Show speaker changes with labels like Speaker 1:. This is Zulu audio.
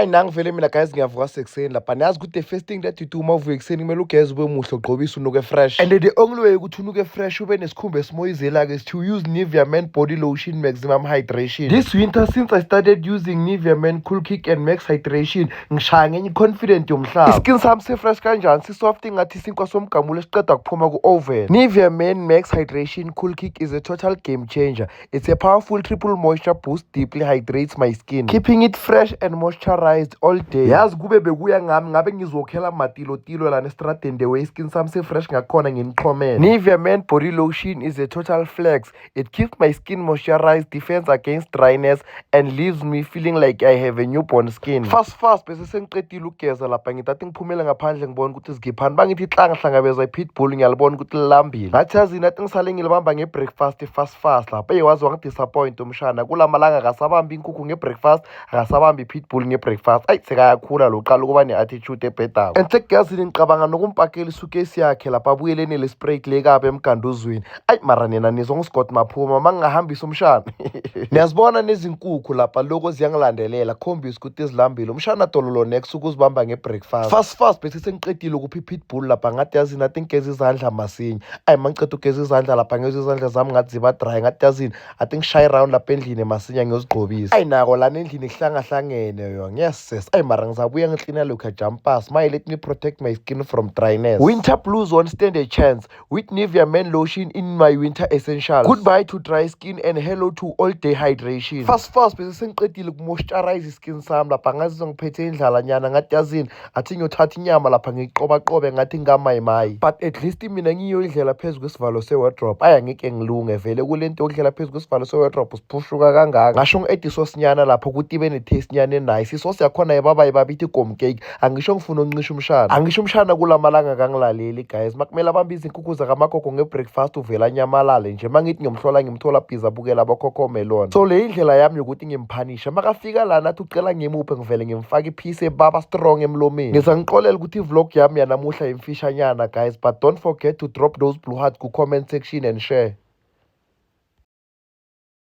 Speaker 1: Ayi, nangivele mina guys, ngiyavuka sekuseni lapha. Niyazi ukuthi the first thing that you do uma uvuka ekuseni, kumele ugeze, ube muhle, ugqobise, unuke fresh. And the only way ukuthi unuke fresh, ube nesikhumba esimoyizela-ke, is to use Nivea Men Body Lotion Maximum Hydration. This winter, since I started using Nivea Men Cool Kick and Max Hydration, ngishaya ngenye i-confident yomhlaba. I-skin sami si-fresh kanjani, si-soft, ngathi isinkwa somgamulo esiqeda kuphuma ku-oven. Nivea Men Max Hydration Cool Kick is a total game changer. It's a powerful triple moisture boost, deeply hydrates my skin, keeping it fresh and moisturized all day. Yazi, kube bekuya ngami, ngabe ngizokhela matilotilo lana estradeni, the way skin sami si-fresh ngakhona, nginiqhomele. Nivea Men Body Lotion is a total flex. It keeps my skin moisturized, defends against dryness and leaves me feeling like I have a newborn skin. Fast fast, bese sengiqedile ukugeza lapha, ngithathe ngiphumele ngaphandle, ngibona ukuthi zigiphani. Bangithi hla, ngihlangabeza i-pitbull, ngiyalibona ukuthi lilambile. Ngathi yazini, athi ngisale ngilibamba nge-breakfast fast fast lapha. Eyi, waze wangi-disappoint umshana. Kula malanga akasabambi inkukhu nge-breakfast, akasabambi i-pitbull nge-breakfast. Ayi, sekayakhula lo, uqala ukuba ne-attitude ebhedako. And sekuyazini, ngicabanga nokumpakela isukesi yakhe lapha, abuyele nele-spray le kabi emganduzweni. Ayi, mara nina nizwa nguScott Maphuma uma ngingahambisa umshana. Niyazibona nezinkukhu lapha, loko ziyangilandelela, khombisa ukuthi zilambile. Umshana dololo next ukuzibamba nge-breakfast. Fast fast, bese sengiqedile ukupha i-pitbull lapha. Ngathi yazini, athi ngigeza izandla masinya. Ayi, ma ngiceda ukugeza izandla lapha, ngezwa izandla zami ngathi ziba dry. Ngathi yazini, athi ngishaye round lapha endlini masinya, ngiyozigqobisa. Ayi, nako lana endlini kuhlangahlangene yo, ngiyases. Ayi, mara ngizabuya ngiklina lokhu jumpers. My, let me protect my skin from dryness. Winter blues won't stand a chance with Nivea Men Lotion in my winter essentials. Goodbye to dry skin and hello to all day hydration. Fast fast, bese sengiqedile uku-moisturize i-skin sami lapha. Ngazizwa ngiphethe indlala nyana. Ngathi yazini, athi ngiyothatha inyama lapha, ngiyiqobaqobe ngathi ngamayimayi. But at least mina ngiyo indlela phezu kwesivalo se-wardrobe. Ayi, angeke ngilunge vele kule nto yokudlela phezu kwesivalo se-wardrobe, siphushuka kangaka. Ngasho ngi-add isosi nyana lapho ukuthi ibe ne-taste nyana e-nice. Isosi yakhona yebaba ibaba ithi gom cake. Angisho ngifuna ukuncisha umshana, angisho umshana kula malanga kangilaleli guys. Makumele abambe izinkukhu zakamagogo nge-breakfast, uvela anyamalale nje. Ma ngithi ngiyomhlola, ngimthola busy abukela aboCocomelon. So le indlela yami yokuthi ngimphanishe, makafika lana athi ucela ngimuphe, ngivele ngimfake i-piece ebaba strong emlomeni. Ngizangixolela ukuthi i-vlog yami yanamuhla imfishanyana guys, but don't forget to drop those blue hearts ku-comment section and share.